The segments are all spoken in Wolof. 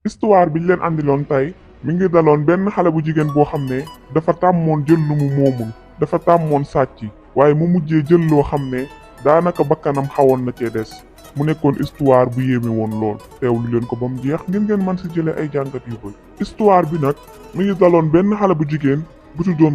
histoire biñ leen andiloon tey mi ngi daloon benn xale bu jigéen boo xam ne dafa tàmmoon jël lu mu moomul dafa tàmmoon sàcc waaye mu mujjee jël loo xam ne daanaka bakkanam xawoon na cee des mu nekkoon histoire bu yéeme woon lool teewlu leen ko ba mu jeex ngeen mën si jëlee ay jàngat yu bëri. histoire bi nag mi ngi daloon benn xale bu jigéen bu tuddoon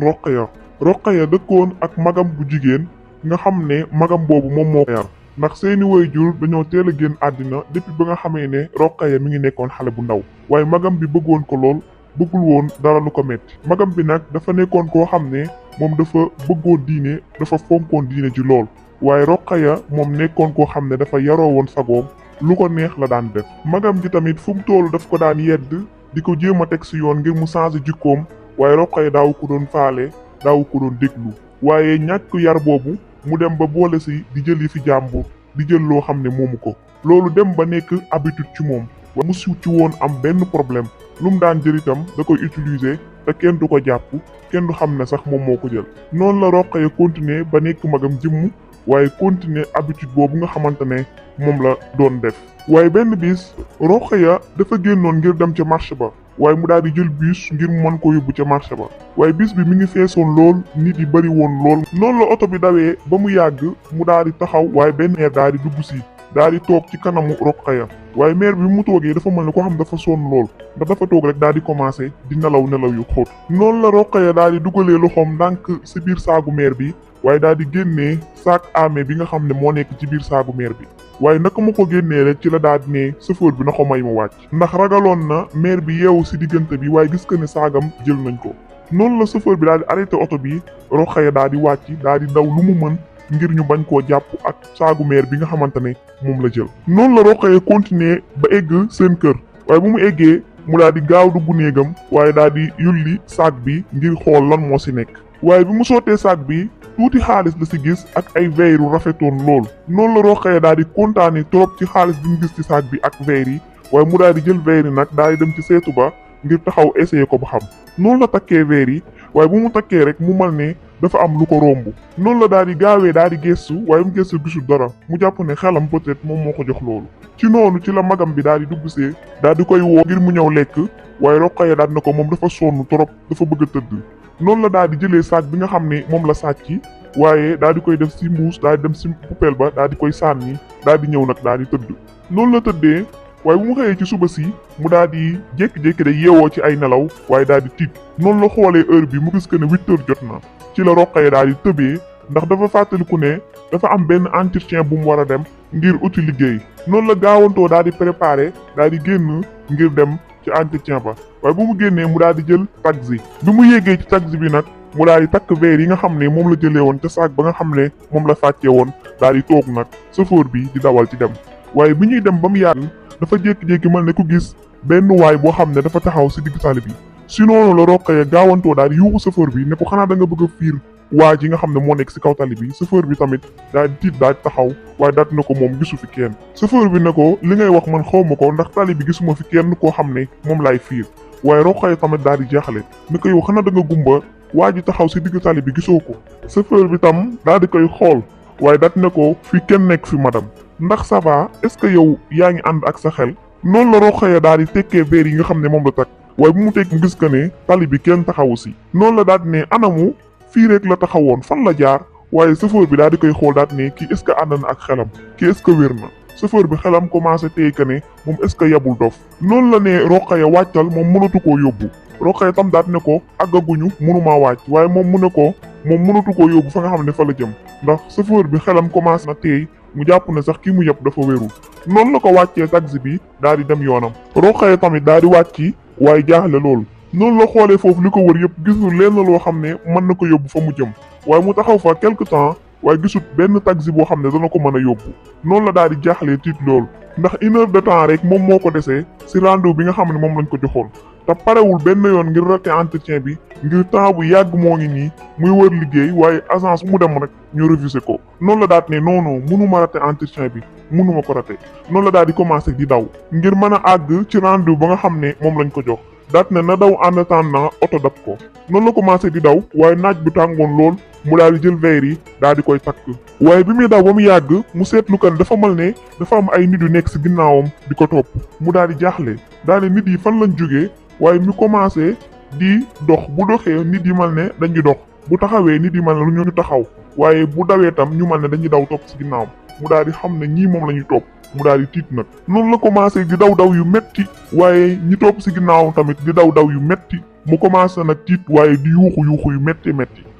Roqaya dëkkoon ak magam bu jigéen nga xam ne magam boobu moom moo ko yar ndax seeni waajur dañoo teel a génn àddina depuis ba nga xamee ne Roqaya mi ngi nekkoon xale bu ndaw waaye magam bi bëggoon ko lool bëggul woon dara lu ko metti magam bi nag dafa nekkoon koo xam ne moom dafa bëggoon diine dafa fonkoon diine ji lool waaye Roqaya moom nekkoon koo xam ne dafa yaroo woon sagoom lu ko neex la daan def magam ji tamit fu mu toll daf ko daan yedd di ko jéem a teg si yoon ngir mu changer jikkoom waaye Roqaya daawu ko doon faale daawu ko doon déglu waaye ñàkk yar boobu mu dem ba boole si di jël yi fi jàmbur di jël loo xam ne moomu ko loolu dem ba nekk habitude ci moom wa mu siw ci woon am benn problème lu mu daan jël itam da koy utiliser te kenn du ko jàpp kenn du xam ne sax moom moo ko jël noonu la Roqaya continuer ba nekk magam jëmm waaye continuer habitude boobu nga xamante ne moom la doon def waaye benn bis Roqaya dafa génnoon ngir dem ca marché ba waaye mu daal di jël bus ngir mu mën ko yóbbu ca marché ba waaye bis bi mi ngi feesoon lool nit yi bëri woon lool noonu la oto bi dawee ba mu yàgg mu daal di taxaw waaye benn maire daal di dugg si daal di toog ci kanamu Roqaya waaye maire bi mu toogee dafa mel ni ko xam dafa sonn lool ndax dafa toog rek daal di commencé di nelaw yu xóot noonu la Roqaya daal di dugalee loxoom ndànk si biir saagu maire bi waaye daal di génnee sac à main bi nga xam ne moo nekk ci biir saagu maire bi waaye naka ma ko génnee rek ci la daal di ne chauffeur bi na ko may mu wàcc ndax ragaloon na maire bi yeewu si diggante bi waaye gis ko ne saagam jël nañ ko noonu la chauffeur bi daal di arrêté oto bi Roqaya daal di wàcc daal di daw lu mu mën ngir ñu bañ koo jàpp ak saagu maire bi nga xamante ne moom la jël noonu la Roqaya continuer ba egg seen kër waaye bu mu eggee mu daal di gaaw dugg néegam waaye daal di yulli saag bi ngir xool lan moo si nekk waaye bi mu sottee saag bi tuuti xaalis la si gis ak ay verre yu rafetoon lool noonu la Roqaya daal di kontaane trop ci xaalis bi mu gis ci saag bi ak verre yi waaye mu daal di jël verre yi nag daal di dem ci seetu ba ngir taxaw essayer ko ba xam noonu la takkee verre yi waaye bu mu takkee rek mu mal ne dafa am lu ko romb noonu la daal di gaawee daal di gëstu waaye mu gëstu gisul dara mu jàpp ne xelam peut-être moom moo ko jox loolu ci noonu ci la magam bi daal di dugg see daal di koy woo ngir mu ñëw lekk waaye Roqaya daal na ko moom dafa sonn trop dafa bëgg a tëdd noonu la daal di jëlee saak bi nga xam ne moom la sàcc waaye daal di koy def si mbuus daal di dem si poubelle ba daal di koy sànni daal di ñëw nag daal di tëdd noonu la tëddee waaye bu mu xëyee ci suba si mu daal di jékki-jékki day yeewoo ci ay nelaw waaye daal di tiit noonu la xoolee heure bi mu gis que ne 8 heures jot na ci la Roqaya daal di tëbee ndax dafa fàttaliku ne dafa am benn entretien bu mu war a dem ngir uti liggéey noonu la gaawantoo daal di préparé daal di génn ngir dem ci entretien ba waaye bu mu génnee mu daal di jël taxi bi mu yéegee ci taxi bi nag mu daal di takk verre yi nga xam ne moom la jëlee woon te saak ba nga xam ne moom la sàccee woon daal di toog nag chauffeur bi di dawal ci dem waaye bi ñuy dem ba mu yàgg dafa jékki-jékki mel ne ku gis benn waay boo xam ne dafa taxaw si digg tali bi si noonu la Roqaya gaawantoo daal di yuuxu chauffeur bi ne ko xanaa da nga bëgg a fiir waa ji nga xam ne moo nekk si kaw tali bi chauffeur bi tamit daal di tiit daal di taxaw waaye daat na ko moom gisu fi kenn chauffeur bi ne ko li ngay wax man xaw ma ko ndax tali bi gisuma fi kenn koo xam ne moom laay fiir waaye Roqaya tamit daal di jaaxle ne ko yow xanaa da nga gumba waa ji taxaw si digg tali bi gisoo ko chauffeur bi tam daal di koy xool waaye daat ne ko fi kenn nekk fi madame ndax ça va est-ce que yow yaa ngi ànd ak sa xel noonu la Roqaya daal di tekkee verre yi nga xam ne moom la takk waaye bu mu tekk mu gis que ne tali bi kenn taxawu si noonu la daal di ne anamu fii rek la taxawoon fan la jaar waaye chauffeur bi daal di koy xool daal di ne kii est-ce que ànd na ak xelam kii est-ce que wér na chauffeur bi xelam commencé téye que ne moom est-ce que yabul dof noonu la ne Roqaya wàccal moom mënatu koo yóbbu Roqaya tam daal di ne ko àggaguñu mënumaa wàcc waaye moom mu ne ko moom mënatu koo yóbbu fa nga xam ne fa la jëm ndax chauffeur bi xelam commencé na téye mu jàpp ne sax kii mu yëpp dafa wérul noonu la ko wàccee taxi bi daal di dem yoonam Roqaya tamit daal di wàcc waaye jaaxle loolu noonu la xoolee foofu li ko wër yëpp gisul lenn loo xam ne mën na ko yóbbu fa mu jëm waaye mu taxaw fa quelque temps waaye gisut benn taxi boo xam ne dana ko mën a yóbbu noonu la daal di jaaxlee tiit loolu ndax 1 heure de temps rek moom moo ko desee si rendez-vous bi nga xam ne moom lañ ko joxoon te parewul benn yoon ngir raté entretien bi ngir temps bu yàgg moo ngi nii muy wër liggéey waaye agence mu dem rek ñu refusé ko noonu la daal ne non non mënuma raté entretien bi mënuma ko raté noonu la daal di commencé di daw ngir mën a àgg ci rendez-vous ba nga xam ne moom lañ ko jox daat ne na daw en attendant oto dab ko. noonu la commencé di daw waaye naaj bi tàngoon lool mu daal di jël verre yi daal di koy takk. waaye bi muy daw ba mu yàgg mu seetlu kan dafa mal ne dafa am ay nit yu nekk si ginnaawam di ko topp mu daal di jaaxle daal ne nit yi fan lañ jógee waaye mu commencé di dox bu doxee nit yi mal ne dañuy dox bu taxawee nit yi mal ne ñu taxaw waaye bu dawee tam ñu mal ne dañuy daw topp si ginnaawam mu daal di xam ne ñii moom la ñuy topp mu daal di tiit nag. noonu la commencé di daw yu metti waaye ñi topp si ginnaawam tamit di daw yu metti mu commencé nag tiit waaye di yuuxu yu metti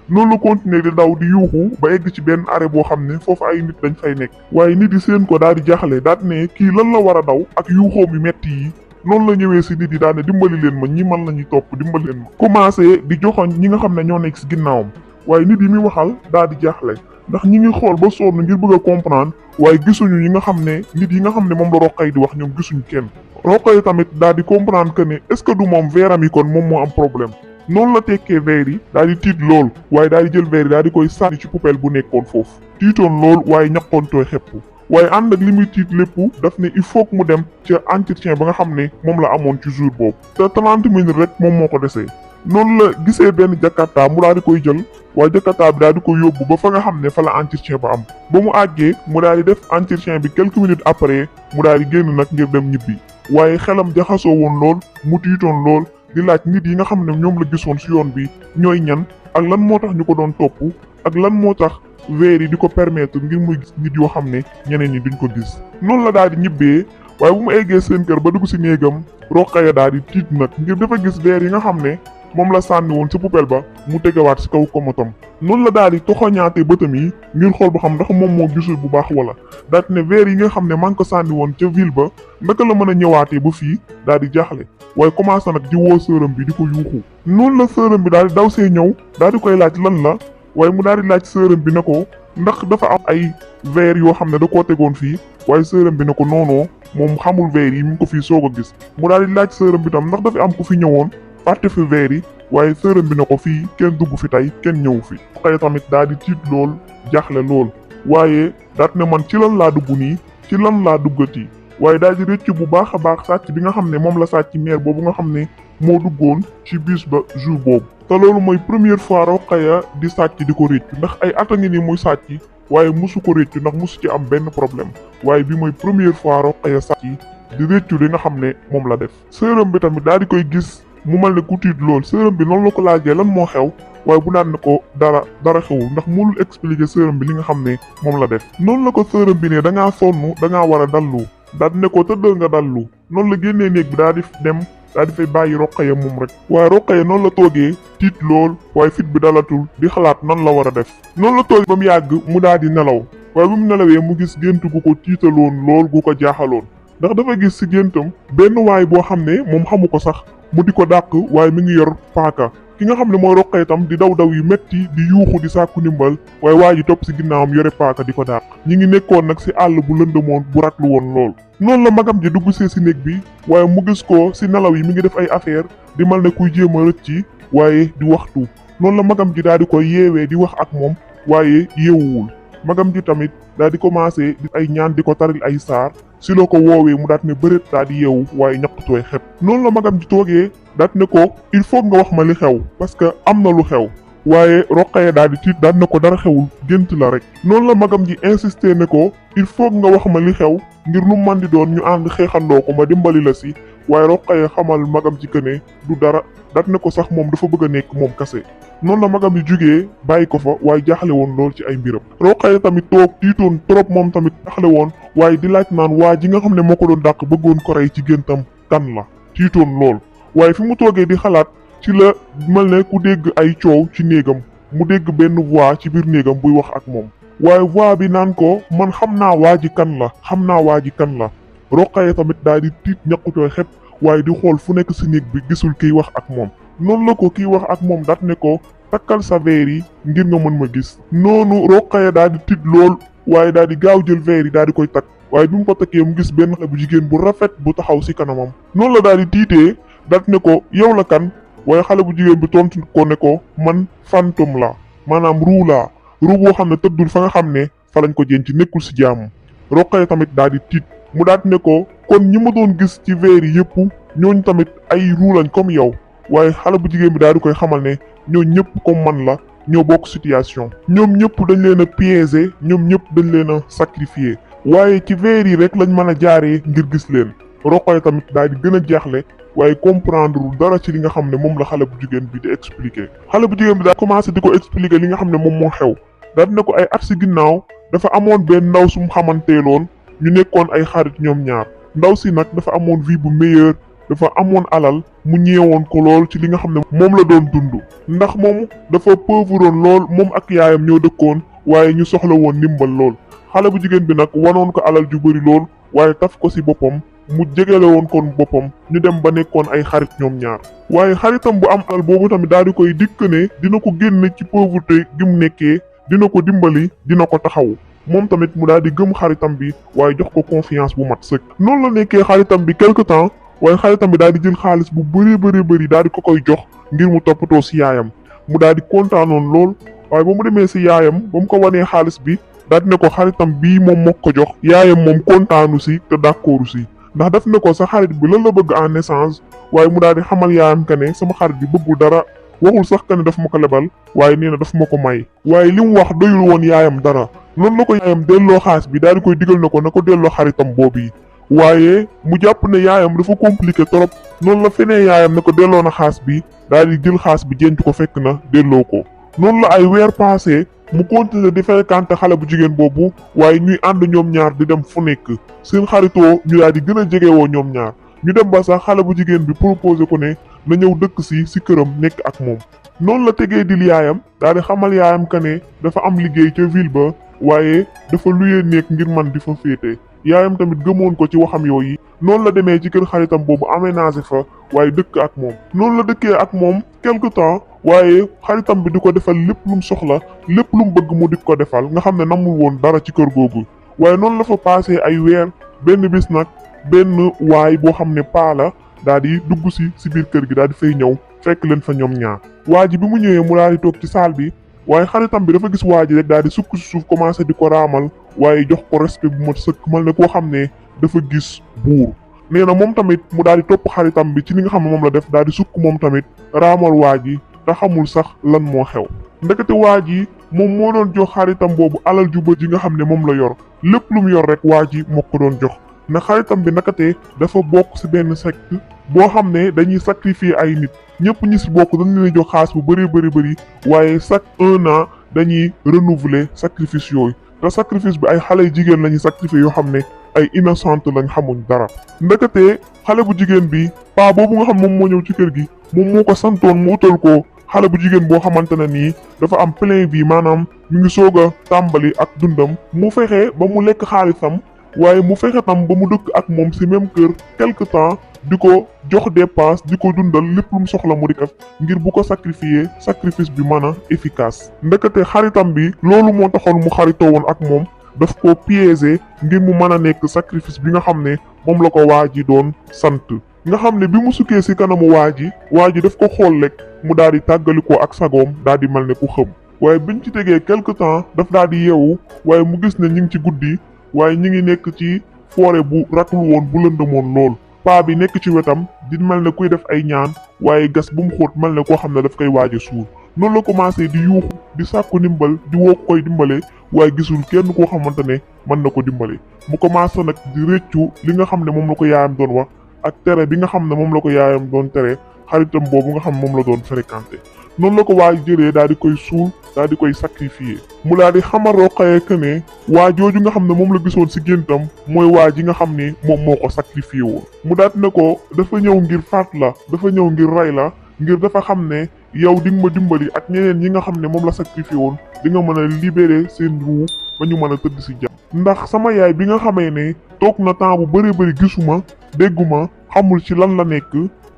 noonu la continuer di daw di yuuxu ba egg ci benn arrêt boo xam ne foofu ay nit dañ fay nekk waaye nit yi seen ko daal di jaaxle daal ne kii lan la war a daw ak yuuxoom yu metti yi. noonu la ñëwee si nit yi daal ne dimbali leen ma ñi man la ñuy topp dimbali leen ma. commencé di joxoñ ñi nga xam ne ñoo nekk si ginnaawam waaye nit yi muy waxal daal di jaaxle ndax ñi ngi xool ba sonn ngir bëgg a comprendre waaye gisuñu ñi nga xam ne nit yi nga xam ne moom la Roqaya di wax ñoom gisuñu kenn. Roqaya tamit daal di comprendre que ne est-ce que du moom veeram yi kon moom moo am problème noonu la tekkee verre yi daal di tiit lool waaye daal di jël verre yi daal di koy sànni ci poubelle bu nekkoon foofu tiitoon lool waaye ñaqoon tooy xepp waaye ànd ak li muy tiit lépp daf ne il faut que mu dem ca entretien ba nga xam ne moom la amoon ci jour boobu te 30 minutes rek moom moo ko desee. noonu la gisee benn jakarta mu daal di koy jël waaye jakarta bi daal di koy yóbbu ba fa nga xam ne fa la entretien ba am ba mu àggee mu daal di def entretien bi quelques minutes après mu daal di génn nag ngir dem ñibbi waaye xelam jaxasoo woon lool mu tiitoon lool di laaj nit yi nga xam ne ñoom la gisoon si yoon bi ñooy ñan ak lan moo tax ñu ko doon topp ak lan moo tax verre yi di ko permettre ngir muy gis nit yoo xam ne ñeneen ñi duñ ko gis. noonu la daal di ñibbee waaye bu mu eggee seen kër ba dugg si néegam Roqaya daal di tiit nag ngir dafa gis verre yi nga xam ne moom la sànni woon ci poubelle ba mu tegawaat si kaw komotam. noonu la daal di toxoñaatee bëtam yi ngir xool ba xam ndax moom moo gisul bu baax wala daal di ne verre yi nga xam ne maa ngi ko sànni woon ca ville ba naka la mën a ñëwaatee ba fii daal di jaaxle waaye commencé nag di woo sërëm bi di ko yuuxu. noonu la sërëm bi daal di daw see ñëw daal di koy laaj lan la waaye mu daal di laaj sërëm bi ne ko ndax dafa am ay verre yoo xam ne da koo tegoon fii waaye sërëm bi ne ko noonoo moom xamul verre yi mu ngi ko fii soog a gis mu daal di laaj sërëm bi tam ndax dafa am ku fi ñëwoon fàtte fi verre yi waaye sërëm bi ne ko fii kenn dugg fi tey kenn ñëw fi. Roqaya tamit daal di tiit lool jaaxle lool waaye daat ne man ci lan laa dugg nii ci lan laa duggati waaye daal di rëcc bu baax a baax sàcc bi nga xam ne moom la sàcc maire boobu nga xam ne moo duggoon ci bus ba jour boobu. te loolu mooy première fois Roqaya di sàcc di ko rëccu ndax ay at a ngi nii muy sàcc waaye musu ko rëccu ndax musu ci am benn problème waaye bi mooy première fois Roqaya sàcc di rëccu li nga xam ne moom la def. sërëm bi tamit daal di koy gis mu mel ne ku tiit lool sërëm bi noonu la ko laajee lan moo xew waaye bu naan ne ko dara xewul ndax mënul expliquer sërëm bi li nga xam ne moom la def. noonu la ko sërëm bi ne da ngaa sonn da ngaa war a dallu daal di ne ko tëddal nga dallu noonu la génnee néeg bi daal di dem daal di fay bàyyi Roqaya moom rek waaye Roqaya noonu la toogee tiit lool waaye fit bi dalatul di xalaat nan la war a def. noonu la toogee ba mu yàgg mu daal di nelaw waaye bu mu nelawee mu gis gént gu ko tiitaloon lool gu ko jaaxaloon ndax dafa gis si géntam benn waay boo xam ne moom xamu ko sax mu di ko dàq waaye mi ngi yor paaka. ki nga xam ne mooy Roqaya tam di daw yu metti di yuuxu di sàkku ndimbal waaye waa ji topp si ginnaawam yore paaka di ko dàq. ñi ngi nekkoon nag si àll bu lëndëmoon bu ratlu woon lool. noonu la magam ji dugg see si néeg bi waaye mu gis ko si nelaw yi mi ngi def ay affaire di mal ne kuy jéem a rëcc waaye di waxtu. noonu la magam ji daal di koy yeewee di wax ak moom waaye yeewuwul magam ji tamit daal di commencé di ay ñaan di ko taril ay saar si loo ko woowee mu daat ne bëreet daal di yeewu waaye ñaqtooy xepp. noonu la magam ji toogee daat ne ko il faut nga wax ma li xew parce que am na lu xew waaye Roqaya daal di tiit daat ne ko dara xewul gént la rek. noonu la magam ji insisté ne ko il faut nga wax ma li xew ngir lu man di doon ñu ànd xeexandoo ko ma dimbali la si waaye Roqaya xamal magam ji que ne du dara daat ne ko sax moom dafa bëgg a nekk moom kase. noonu la magam ji jugee bàyyi ko fa waaye jaaxle woon lool ci ay mbiram. Roqaya tamit toog tiitoon trop moom tamit jaaxle woon waaye di laaj naan waa ji nga xam ne moo ko doon dàq bëggoon ko rey ci géntam kan la tiitoon lool waaye fi mu toogee di xalaat ci la mel ne ku dégg ay coow ci néegam mu dégg benn voix ci biir néegam buy wax ak moom waaye voix bi naan ko man xam naa waa ji kan la xam naa waa ji kan la. Roqaya tamit daal di tiit ñaqutooy xepp waaye di xool fu nekk si néeg bi gisul kiy wax ak moom. noonu la ko kiy wax ak moom daat ne ko takkal sa verre yi ngir nga mën ma gis. noonu Roqaya daal di tiit lool waaye daal di gaaw jël verre yi daal di koy takk waaye bi mu ko takkee mu gis benn xale bu jigéen bu rafet bu taxaw si kanamam. noonu la daal di tiitee daat ne ko yow la kan waaye xale bu jigéen bi tontu ko ne ko man fantôme la maanaam ruu laa ruu boo xam ne tëddul fa nga xam ne fa lañ ko jenc nekkul si jaamu. Roqaya tamit daal di tiit mu daal di ne ko kon ñi ma doon gis ci veer yi yëpp ñooñu tamit ay ruu lañ comme yow waaye xale bu jigéen bi daal di koy xamal ne ñooñu ñëpp comme man la ñoo bokk situation ñoom ñëpp dañ leen a piéger ñoom ñëpp dañ leen a sacrifier waaye ci veer yi rek lañ mën a jaaree ngir gis leen Roqaya tamit daal di gën a jaaxle waaye comprendre dara ci li nga xam ne moom la xale bu jigéen bi di expliquer xale bu jigéen bi daal commencé di ko expliquer li nga xam ne moom moo xew daal di ne ko ay at si ginnaaw dafa amoon benn ndaw sum xamanteeloon ñu nekkoon ay xarit ñoom ñaar ndaw si nag dafa amoon vie bu meilleure dafa amoon alal mu ñeewoon ko lool ci li nga xam ne moom la doon dund ndax moom dafa pauvroon lool moom ak yaayam ñoo dëkkoon waaye ñu soxla woon ndimbal lool xale bu jigéen bi nag wanoon ko alal ju bari lool waaye taf ko ci boppam mu jegele woon kon boppam ñu dem ba nekkoon ay xarit ñoom ñaar waaye xaritam bu am alal boobu tamit daal di koy dikk ne dina ko génne ci pauvreté gi mu nekkee dina ko dimbali dina ko taxawu moom tamit mu daal di gëm xaritam bi waaye jox ko confiance bu mat sëkk noonu la nekkee xaritam bi quelque temps waaye xaritam bi daal di jël xaalis bu bëri daal di ko koy jox ngir mu toppatoo ci yaayam mu daal di kontaanoon lool waaye ba mu demee ci yaayam ba mu ko wanee xaalis bi daal di ne ko xaritam bii moom moo ko jox yaayam moom kontaanu ci te d'accordu ci ndax daf ne ko sa xarit bi lan la bëgg en échange waaye mu daal di xamal yaayam que ne sama xarit bi bëggul dara waxul sax que ne daf ma ko lebal waaye nee na daf ma ko may waaye li mu wax doyul woon yaayam dara noonu la ko yaayam delloo xaalis bi daal di koy digal na ko delloo xaritam boobu yi waaye mu jàpp ne yaayam dafa compliqué trop noonu la fenee yaayam ne ko delloo na xaalis bi daal di jël xaalis bi jenc ko fekk na delloo ko noonu la ay weer passé mu continuer di fréquenter xale bu jigéen boobu waaye ñuy ànd ñoom ñaar di dem fu nekk seen xaritoo ñu daal di gën a jegewoo ñoom ñaar ñu dem ba sax xale bu jigéen bi proposé ko ne na ñëw dëkk si këram nekk ak moom noonu la tegee dil yaayam daal di xamal yaayam que ne dafa am liggéey ca ville ba waaye dafa luyee nekk ngir man di fa féete yaayam tamit gëmoon ko ci waxam yooyu noonu la demee ci kër xaritam boobu aménagé fa waaye dëkk ak moom noonu la dëkkee ak moom quelque temps waaye xaritam bi di ko defal lépp lu mu soxla lépp lu mu bëgg mu di ko defal nga xam ne namul woon dara ci kër googu waaye noonu la fa passé ay weer benn bis nag benn waay boo xam ne paa la daal di dugg si biir kër gi daal di fay ñëw fekk leen fa ñoom ñaar waa ji bi mu ñëwee mu daal di toog ci saal bi waaye xaritam bi dafa gis waa ji rek daal di sukk si suuf commencé di ko raamal waaye jox ko respect bu mat sëkk mal ne koo xam ne dafa gis buur nee na moom tamit mu daal di topp xaritam bi ci li nga xam ne moom la def daal di sukk moom tamit raamal waa ji te xamul sax lan moo xew ndekete waa ji moom moo doon jox xaritam boobu alal ju bëri ji nga xam ne moom la yor lépp lu mu yor rek waa ji moo ko doon jox na xaritam bi nakate dafa bokk ci benn secte boo xam ne dañuy sacrifier ay nit ñëpp ñi ci bokk dañ leen jox xaalis bu bëri waaye chaque 1 an dañuy renouveler sacrifice yooyu te sacrifice bi ay xale yu jigéen lañuy sacrifier yoo xam ne ay innocente lañ xamuñ dara ndekete xale bu jigéen bi paa boobu nga xam moom moo ñëw ci kër gi moom moo ko santoon mu utal ko xale bu jigéen boo xamante ne nii dafa am plein vie maanaam mi ngi soog a tàmbali ak dundam mu fexe ba mu lekk xaalisam waaye mu fexe tam ba mu dëkk ak moom ci même kër quelque temps di ko jox dépense di ko dundal lépp lu mu soxla mu di def ngir bu ko sacrifier sacrifice bi mën a efficace ndekete xaritam bi loolu moo taxoon mu xaritoo woon ak moom daf ko piéger ngir mu mën a nekk sacrifice bi nga xam ne moom la ko waa ji doon sant nga xam ne bi mu sukkee ci kanamu waa ji daf ko xool rek mu daal di tàggalikoo ak sagoom daal di mel ne ku xëm waaye biñ ci tegee quelque temps daf daal di yeewu waaye mu gis ne ñu ngi ci guddi waaye ñu ngi nekk ci forêt bu ratul woon bu lëndëmoon lool paa bi nekk ci wetam di mel ne kuy def ay ñaan waaye gas bu mu xóot mel ne koo xam ne daf koy waaj a suur noonu la commencé di yuuxu di sàkku ndimbal di woo koy dimbale waaye gisul kenn koo xamante ne mën na ko dimbale mu commencé nag di rëccu li nga xam ne moom la ko yaayam doon wax ak tere bi nga xam ne moom la ko yaayam doon tere xaritam boobu nga xam ne moom la doon fréquenté noonu la ko waa jëlee daal di koy suul daal di koy sacrifier mu daal di xamal Roqaya que ne waa jooju nga xam ne moom la gisoon ci géntam mooy waa ji nga xam ne moom moo ko sacrifier woon mu daal ne ko dafa ñëw ngir faat la dafa ñëw ngir rey la ngir dafa xam ne yow di nga ma dimbali ak ñeneen ñi nga xam ne moom la sacrifier woon di nga mën a libérer seen ruu ba ñu mën a tëdd ci jàmm ndax sama yaay bi nga xamee ne toog na temps bu bëri gisuma dégguma xamul ci lan la nekk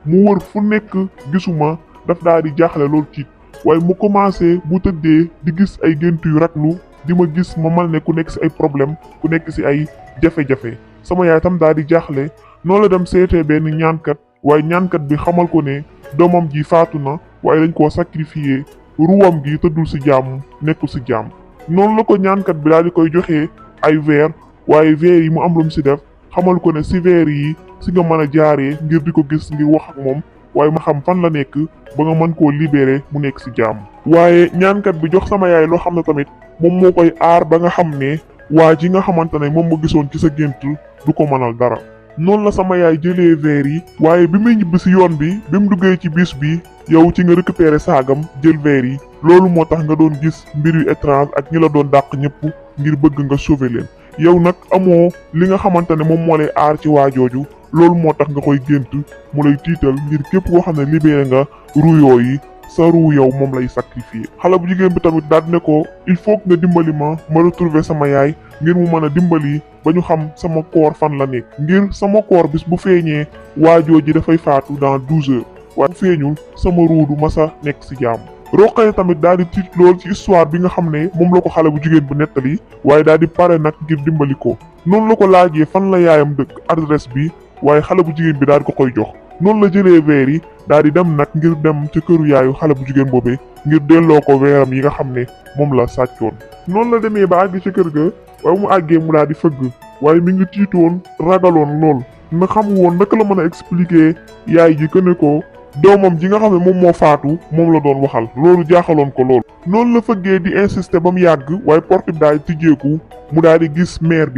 mu wër fu nekk gisuma daf daal di jaaxle loolu tiit waaye mu commencé bu tëddee di gis ay gént yu raglu di ma gis ma mal ne ku nekk ci ay problème ku nekk ci ay jafe-jafe sama yaay tam daal di jaaxle noonu la dem seetee benn ñaankat waaye ñaankat bi xamal ko ne doomam ji faatu na waaye dañ koo sacrifier ruwam gi tëddul ci jàmm nekkul ci jàmm noonu la ko ñaankat bi daal di koy joxee ay weer waaye verre yi mu am lu mu si def xamal ko ne si verre yi si nga mën a jaaree ngir di ko gis ngir wax ak moom waaye ma xam fan la nekk ba nga mën koo libéré mu nekk si jàmm. waaye ñaankat bi jox sama yaay loo xam ne tamit moom moo koy aar ba nga xam ne waa ji nga xamante ne moom ma gisoon ci sa gént du ko mënal dara. noonu la sama yaay jëlee verre yi waaye bi muy ñibbi si yoon bi mu duggee ci bus bi yow ci nga récupérer saagam jël verre yi loolu moo tax nga doon gis mbir yu étrange ak ñi la doon dàq ñëpp ngir bëgg nga sauver leen. yow nag amoo li nga xamante ne moom moo lay aar ci waa jooju loolu moo tax nga koy gént mu lay tiital ngir képp koo xam ne libéré nga ruyoo yi sa ruu yow moom lay sacrifier. xale bu jigéen bi tamit daal ne ko il faut que nga dimbali ma retrouver sama yaay ngir mu mën a dimbali ba ñu xam sama koor fan la nekk ngir sama koor bis bu feeñee waajoo ji dafay faatu dans 12 heures waaye bu feeñul sama ruu du masa nekk si jàmm. Roqaya tamit daal di tiit lool ci histoire bi nga xam ne moom la ko xale bu jigéen bu nettali waaye daal di pare nag ngir dimbali ko noonu la ko laajee fan la yaayam dëkk adresse bi waaye xale bu jigéen bi daal di ko koy jox noonu la jëlee verre yi daal di dem nag ngir dem ca këru yaayu xale bu jigéen boobee ngir delloo ko weeram yi nga xam ne moom la sàccoon. noonu la demee ba àgg ca kër ga waaye mu àggee mu daal di fëgg waaye mi ngi tiitoon ragaloon lool na xam woon naka la mën a expliquer yaay ji que ne ko doomam ji nga xam ne moom moo faatu moom la doon waxal loolu jaaxaloon ko lool. noonu la fëggee di insister ba mu yàgg waaye porte bi daal di tijjeeku mu daal di gis maire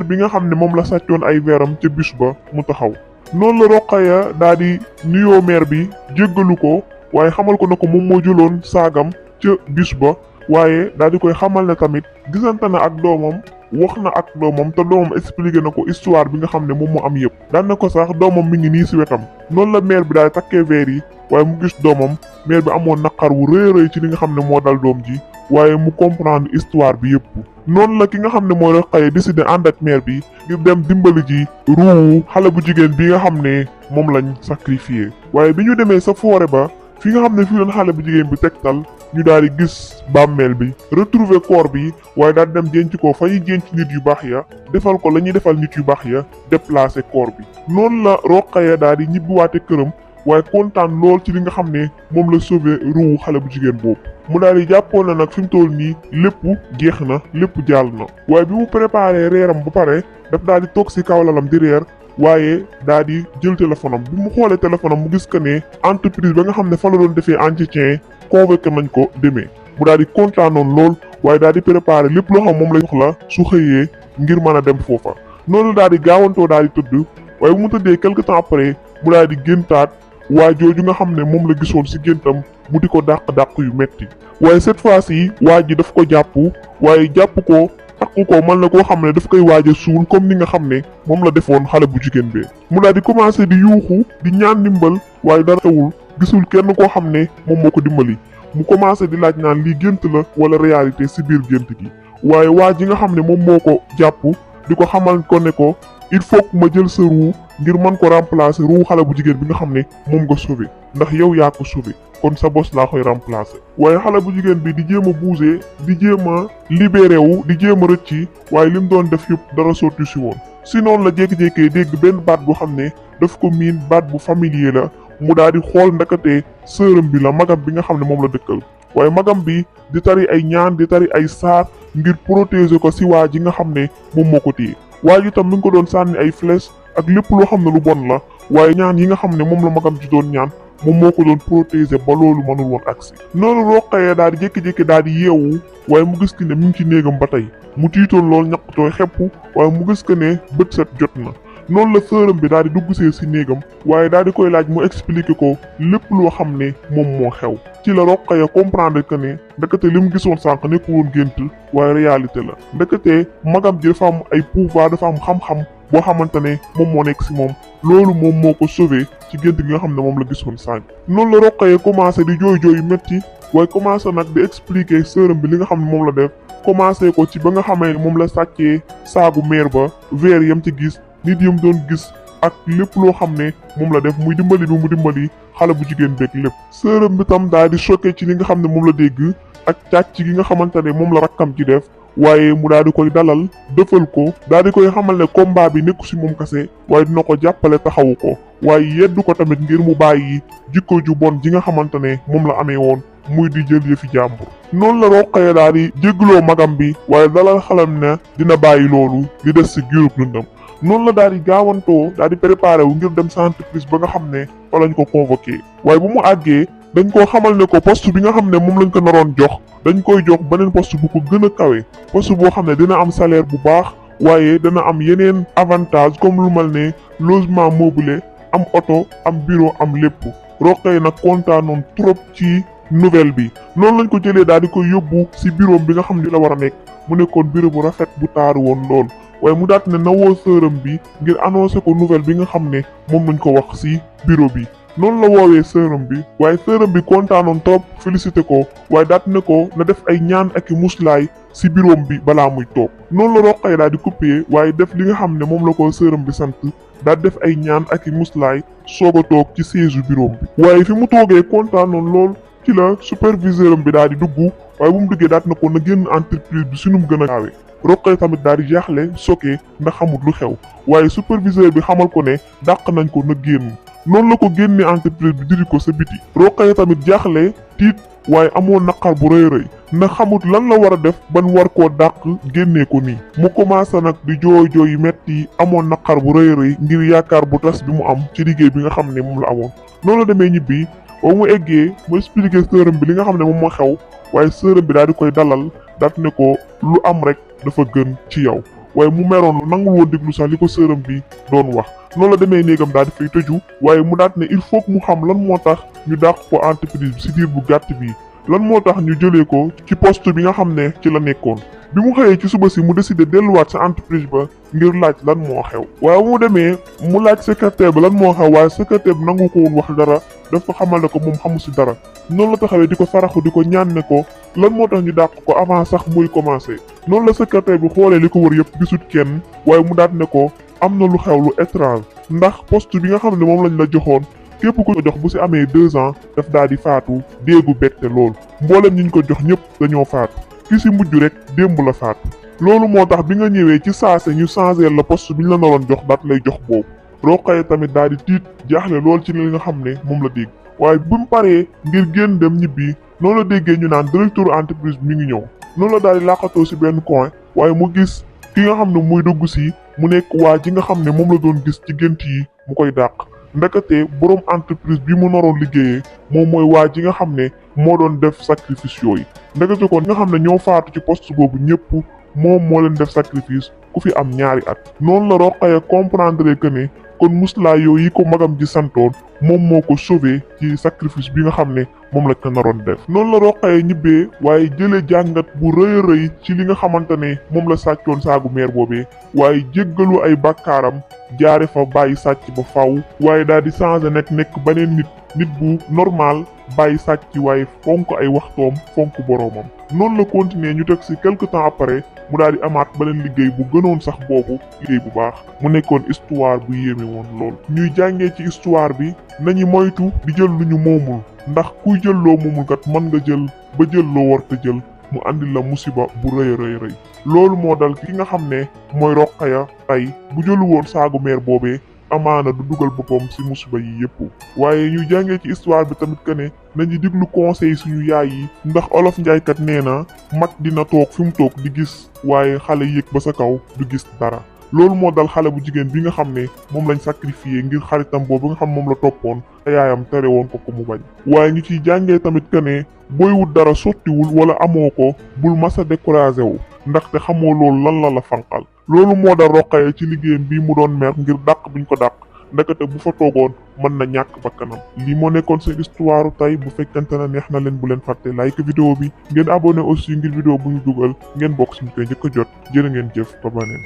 bi nga xam ne moom la sàccoon ay veeram ca bus ba mu taxaw. noonu la Roqaya daal di nuyoo maire bi jéggalu ko waaye xamal ko ne ko moom moo jëloon saagam ca bus ba waaye daal di koy xamal ne tamit gisante na ak doomam wax na ak doomam te doomam expliqué na ko histoire bi nga xam ne moom moo am yëpp. daan na ko sax doomam mi ngi nii si wetam noonu la maire bi daal di takkee verre yi waaye mu gis doomam maire bi amoon naqar wu rëy rëy ci li nga xam ne moo dal doom ji waaye mu comprendre histoire bi yëpp. noonu la ki nga xam ne mooy Roqaya décidé ànd ak maire bi ngir dem dimbali ji ruu xale bu jigéen bi nga xam ne moom lañ sacrifié waaye bi ñu demee sa forêt ba fi nga xam ne fii doon xale bu jigéen bi tegtal ñu daal di gis bàmmeel bi retrouver corps bi waaye daal di dem denc ko fa ñuy denc nit yu baax ya defal ko la ñuy defal nit yu baax ya déplacer corps bi. noonu la Roqaya daal di ñibbiwaate këram waaye kontaan lool ci li nga xam ne moom la sauver ruu xale bu jigéen boobu. mu daal di jàppoon na nag fi mu toll nii lépp jeex na lépp jàll na waaye bi mu préparé reeram ba pare daf daal di toog si kaw lalam di reer waaye daal di jël téléphone am bi mu xoolee téléphone am mu gis que ne entreprise ba nga xam ne fa la doon defee entretien convoqué nañ ko demee mu daal di kontaanoon lool waaye daal di préparé lépp loo xam moom la soxla su xëyee ngir mën a dem foofa. noonu daal di gaawantoo daal di tëdd waaye bu mu tëddee quelque temps après mu daal di géntaat waa jooju nga xam ne moom la gisoon si géntam mu di ko dàq yu metti waaye cette fois-ci waa ji daf ko jàpp waaye jàpp ko takku ko mën na koo xam ne daf koy waaj a suul comme ni nga xam ne moom la defoon xale bu jigéen bee. mu daal di commencé di yuuxu di ñaan ndimbal waaye dara xewul gisul kenn koo xam ne moom moo ko dimbali mu commencé di laaj naan lii gént la wala réalité si biir gént gi waaye waa ji nga xam ne moom moo ko jàpp di ko xamal ko ne ko il faut que ma jël sa ruu ngir mën ko remplacer ruu xale bu jigéen bi nga xam ne moom nga sauver ndax yow yaa ko sauver kon sa bos laa koy remplacer. waaye xale bu jigéen bi di jéem a bouger di jéem a libéré wu di jéem a rëcci waaye li mu doon def yëpp dara sotti si woon si noonu la jékki-jékkee dégg benn baat bu xam ne daf ko miin baat bu familier la mu daal di xool ndakate sërëm bi la magam bi nga xam ne moom la dëkkal waaye magam bi di tari ay ñaan di tari ay saar ngir protéger ko si waa ji nga xam ne moom moo ko téye. waa ji tam mi ngi ko doon sànni ay flèche ak lépp loo xam ne lu bon la waaye ñaan yi nga xam ne moom la magam ci doon ñaan moom moo ko doon protéger ba loolu mënul woon agsi. noonu Roqaya daal di jékki-jékki daal di yeewu waaye mu gis que ne mi ngi ci néegam ba tey mu tiitoon loolu ñaqtooy xepp waaye mu gis que ne bët set jot na. noonu la sërëm bi daal di dugg see si néegam waaye daal di koy laaj mu expliquer ko lépp loo xam ne moom moo xew ci la Roqaya comprendre que ne ndekete li mu gisoon sànq nekkul woon gént waaye réalité la ndekete magam ji dafa am ay pouvoir dafa am xam-xam boo xamante ne moom moo nekk si moom loolu moom moo ko sauvé ci gént gi nga xam ne moom la gisoon sànq. noonu la Roqaya commencé di jooy yu métti waaye commencé nag di expliquer sërëm bi li nga xam ne moom la def commencé ko ci ba nga xamee ne moom la sàccee saagu meer ba verre yam ci gis. nit yam doon gis ak lépp loo xam ne moom la def muy dimbali bi mu dimbali xale bu jigéen beeg lépp. sërëm bi tam daal di choqué ci li nga xam ne moom la dégg ak càcc gi nga xamante ne moom la rakkam ci def waaye mu daal di koy dalal dëfal ko daal di koy xamal ne combat bi nekku si moom kase waaye dina ko jàppale taxawu ko waaye yeddu ko tamit ngir mu bàyyi jikko ju bon ji nga xamante ne moom la amee woon muy di jël yëfi jàmbur. noonu la Roqaya daal di jéggaloo magam bi waaye dalal xelam ne dina bàyyi loolu li des si giirub dundam. noonu la daal di gaawantoo daal di préparé wu ngir dem sa entreprise ba nga xam ne fa lañ ko convoqué waaye bu mu àggee dañ koo xamal ne ko poste bi nga xam ne moom lañ ko naroon jox dañ koy jox beneen poste bu ko gën a kawe poste boo xam ne dina am salaire bu baax waaye dana am yeneen avantage comme lu mel ne logement meublé am oto am bureau am lépp. Roqaya nag kontaanoon trop ci nouvelle bi noonu lañ ko jëlee daal di koy yóbbu si bureau bi nga xam ne la war a nekk mu nekkoon bureau bu rafet bu taaru woon lool waaye mu daat ne nawoo sëram bi ngir annoncé ko nouvelle bi nga xam ne moom lañ ko wax si bureau bi. noonu la woowee sëram bi waaye sëram bi kontaanoon trop félicité ko waaye daat ne ko na def ay ñaan ak i muslaay si bureau bi balaa muy toog. noonu la Roqaya daal di coupé waaye def li nga xam ne moom la ko sëram bi sant daal def ay ñaan ak i muslaay soog a toog ci siège bureau bi. waaye fi mu toogee kontaanoon lool ci la superviseur bi daal di dugg waaye bu mu duggee daat na ko na génn entreprise bi si nu mu gën a gaawee. Roqaya tamit daal di jaaxle sokke ndax xamut lu xew waaye superviseur bi xamal ko ne dàq nañ ko na génn. noonu la ko génne entreprise bi diri ko sa biti. Roqaya tamit jaaxle tiit waaye amoon naqar bu rëy rëy ndax xamut lan la war a def ban war koo dàq génnee ko nii. mu commencé nag di jooy jooy yu metti amoon naqar bu rëy rëy ngir yaakaar bu tas bi mu am ci liggéey bi nga xam ne moom la amoon. noonu la demee ñibbi ba mu eggee mu expliqué sërëm bi li nga xam ne moom moo xew waaye sërëm bi daal di koy dalal daat ne ko lu am rek dafa gën ci yow waaye mu meroon nangul woon déglu sax li ko sërëm bi doon wax. noonu la demee néegam daal di fay tëju waaye mu daat ne il faut que mu xam lan moo tax ñu dàq ko entreprise bi si diir bu gàtt bi lan moo tax ñu jëlee ko ci poste bi nga xam ne ci la nekkoon. bi mu xëyee ci suba si mu décidé delluwaat sa entreprise ba ngir laaj lan moo xew waaye bu mu demee mu laaj secrétaire bi lan moo xew waaye secrétaire bi nangu ko woon wax dara daf ko xamal ne ko moom xamu si dara. noonu la taxawee di ko saraxu di ko ñaan ne ko lan moo tax ñu dàq ko avant sax muy commencé. noonu la secrétaire bi xoolee li ko wër yëpp gisut kenn waaye mu daat ne ko am na lu xew lu étrange ndax poste bi nga xam ne moom lañ la joxoon képp ku ko jox bu si amee 2 ans daf daal di faatu déegu bette lool mboolem ñi ñu ko jox ñëpp dañoo faatu ki si mujj rek démb la faatu. loolu moo tax bi nga ñëwee ci saase ñu changé la poste bi ñu la naroon jox daat lay jox boobu. Roqaya tamit daal di tiit jaaxle lool ci li nga xam ne moom la dégg waaye bu mu paree ngir génn dem ñibbi noonu la déggee ñu naan directeur entreprise bi mi ngi ñëw. noonu la daal di làqatoo si benn coin waaye mu gis ki nga xam ne muy dugg si mu nekk waa ji nga xam ne moom la doon gis ci gént yi mu koy dàq. ndekete borom entreprise bi mu naroon liggéeyee moom mooy waa ji nga xam ne moo doon def sacrifice yooyu. ndekete ko nga xam ne ñoo faatu ci poste boobu ñëpp moom moo leen def sacrifice ku fi am 2 at. noonu la Roqaya comprendre que ne kon muslaa yooyu yi ko magam ji santoon moom moo ko sauvé ci sacrifice bi nga xam ne moom la ko naroon def. noonu la Roqaya ñibbee waaye jëlee jàngat bu rëy a rëy ci li nga xamante ne moom la sàccoon saagu meer boobee waaye jéggalu ay bàkkaaram jaare fa bàyyi sàcc ba faw waaye daal di changé nekk beneen nit bu normal bàyyi sàcc waaye fonk ay waxtoom fonk boroomam. noonu la continuer ñu teg si quelque temps après mu daal di amaat beneen liggéey bu gënoon sax boobu liggéey bu baax mu nekkoon histoire bu yéeme woon lool. ñuy jàngee ci histoire bi nañu moytu di jël lu ñu moomul ndax kuy jël loo moomul kat mën nga jël ba jël loo war te jël mu andil la musiba bu rëy rëy. loolu moo dal ki nga xam ne mooy Roqaya tey bu jëlu woon saagu meer boobee amaana du dugal boppam ci musiba yi yëpp. waaye ñu jàngee ci histoire bi tamit que ne nañu diglu conseil suñu yaay yi ndax olof njaaykat nee na mag dina toog fi mu toog di gis waaye xale yéeg ba sa kaw du gis dara. loolu moo dal xale bu jigéen bi nga xam ne moom lañ sacrifié ngir xaritam boobu nga xam moom la toppoon te yaayam tere woon ko mu bañ. waaye ñu ciy jàngee tamit que ne booy wut dara sottiwul wala amoo ko bul masa découragé wu ndaxte xamoo loolu lan la fanqal. loolu moo dal Roqaya ci liggéeyam bii mu doon mer ngir dàq biñ ko dàq ndekete bu fa toogoon mën na ñàkk bakkanam. lii moo nekkoon seen histoire tey bu fekkente ne neex na leen bu leen fàtte like vidéo bi ngeen abonné aussi ngir vidéo bu ñu dugal ngeen bokk ci ñu koy njëkk a jot jërë ngeen jëf ba beneen.